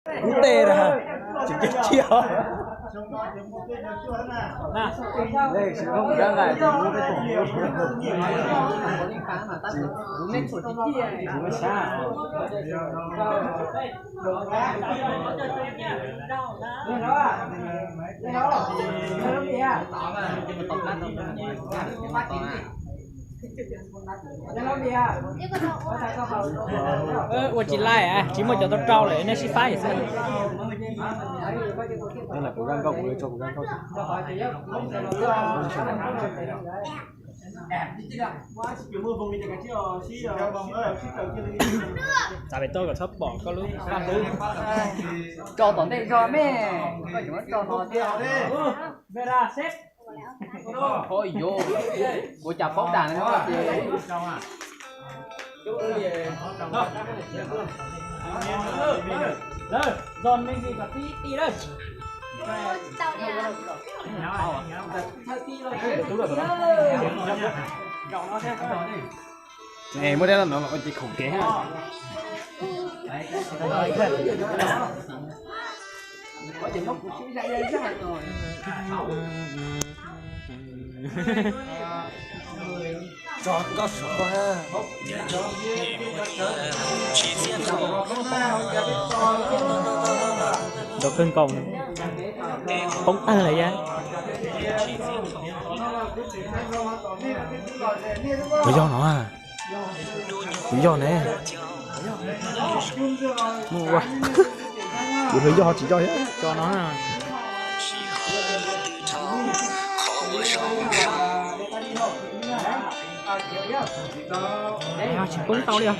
Kub tej na, tsis cia cia. Ua tsis laij, tsis muaj cov tau rau lawm, nej sib fab xwb. Xav pem toj kom txhob pom koj lub paj hlwb. Tso tom ntej zog me, koj tseem muab tso no thiab. Ua cas paub dam no ces. Muab dab no los ua ces khoom kev. Rau kawg nkaus, poob tag lawm yaj. Puas yog no? Puas yog ne? Puas yog tsis yog tso no. Tsis poob tau li os.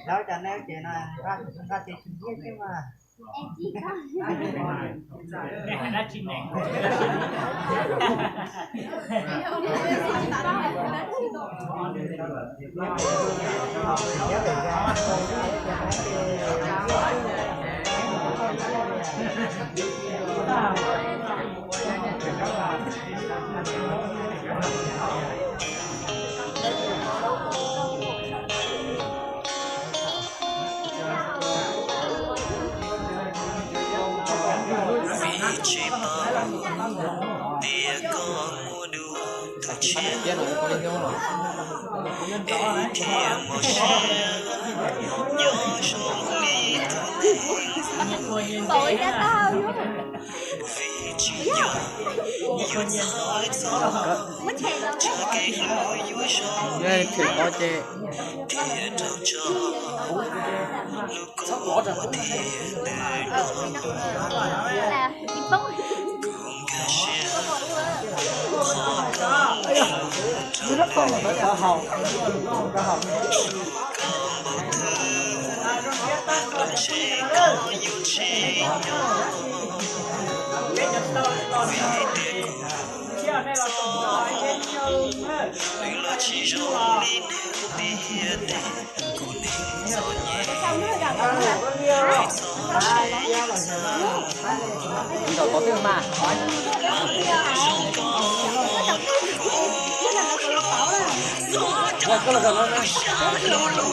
Lawv cov neb ces no nqa ces tsis nyiaj xwb mas. Vim tsis paub tias koj muaj dua tus tshiab, es thiaj muaj siab nyob zoo li tus neeg. Vim tsis nco yuav txhawj txog tsam kev hlub yuav zoo li thiaj rau tso lub koob muaj thiaj twb los. Kuv nkag siab qhov koj hlub rau kuv, hlub koj npaum twg los ntshe koj yuav tsis nco. Vim tias kuv txom nyem, lwm los tsis zoo li neb tiag tiag. Kuv neeg txom nyem, txhob ntshe yuav txhawj. Mus nraum tod twg mas. Ua koj los zaum no na.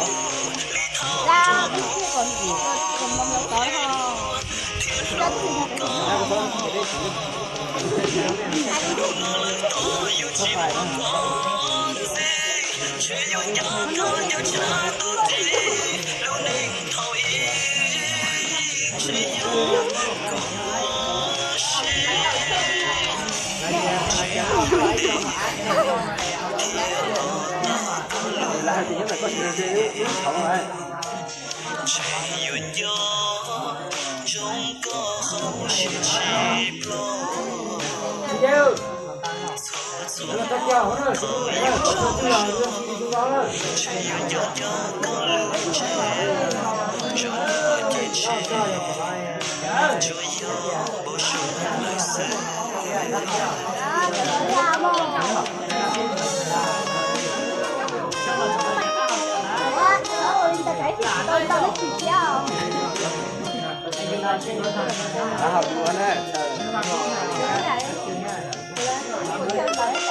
Ntshe yuav nco ntsoov koj hauv siab tsis ploj. Txhua txhua qhov yuav tsaug zog, ntshe yuav nco nco koj lub ntsej muag zoo ua ciav ntshe, tsuas yog npau suav lawm xwb.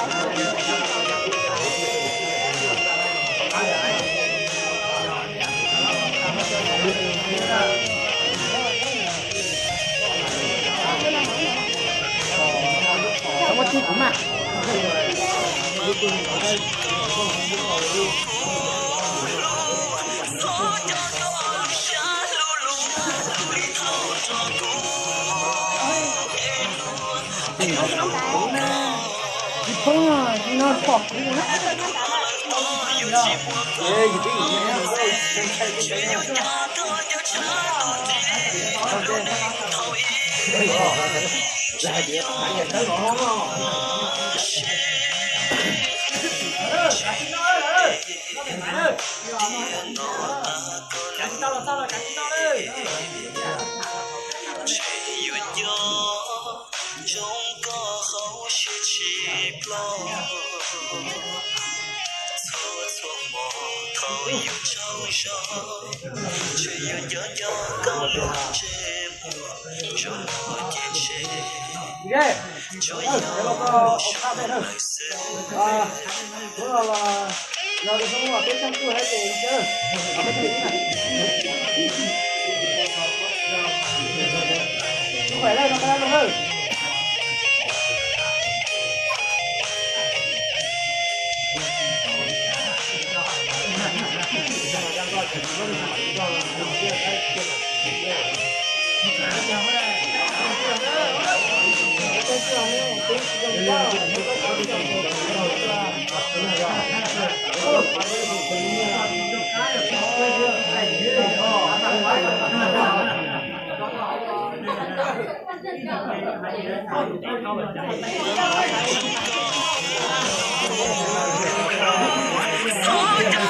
Muab tib kuv mas. Tsis poob, tsis no pom kuv na. Ntshe yuav nco ntsoov koj hauv siab tsis ploj. Txhua txhua hmo thaum yuav tsaug zog, ntshe yuav nco nco koj lub ntsej muag zoo ua ciav ntshe, tsuas yog npau suav lawm xwb.